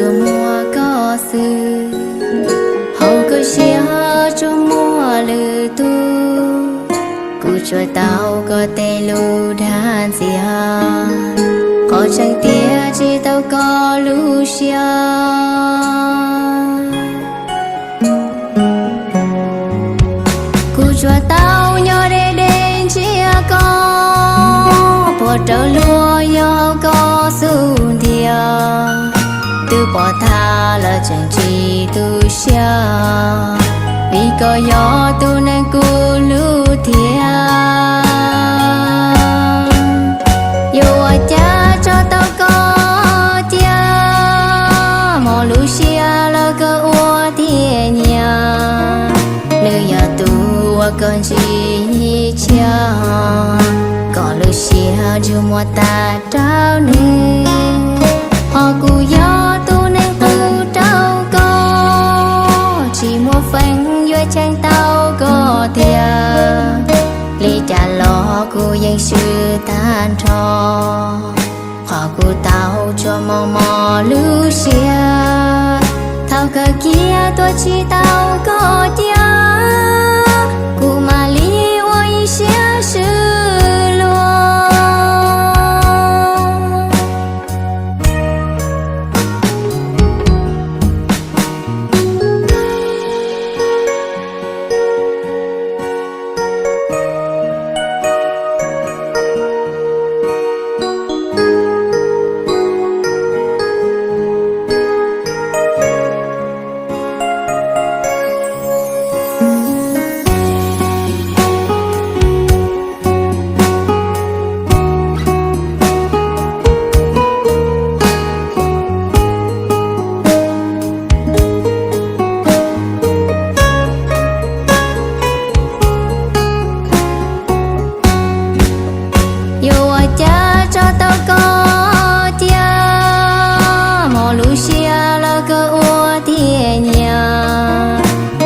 Tsuas muaj koj xwb, hauv koj siab tsuas muaj lwm tus. Kuv tsuas tau koj tej lus dag ntxias, qhov tseeb tiag tsis tau koj lub siab. Kuv tsuas tau nyob deb deb ntsia koj, puas rawv luag yog koj xub ntiag. Twb pom tag lawm tseem tsis tu siab, vim koj yog tus neeg kuv hlub thiab. Yuav ua cas tso tau koj cia, hmoov lub siab los koj ua tiag nyiam. Nws yog tus uas koj ntsib ib txhia, koj lub siab ntsej muag tas rau nws. Hos kuv yog tus neeg qw rau koj, tsis muaj feem yuav cheem tau koj tiag. Li cas los kuv yeej swb tag nrho, qhov kuv tau tsuas mos mos lub siab. Thaum kawg kiag tuaj tsis tau koj cia, kuv mam li ua ib siab swb luag. Yuav ua cas tso tau koj cia, hmoov lub siab los koj ua tiag nyiam.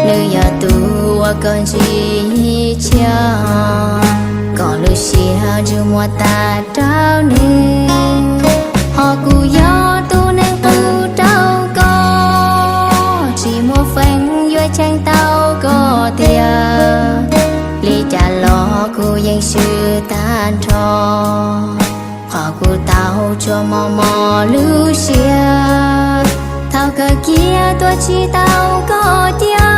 Nws yog tus uas koj ntsib ib txhia, koj lub siab ntsej muag tas rau nws. Hos kuv yog tus neeg qw rau koj, tsis muaj feem yuav cheem tau koj tiag. Li cas los kuv yeej swb tag nrho, qhov kuv tau tsuas mos mos lub siab. Thaum kawg kiag tuaj tsis tau koj cia,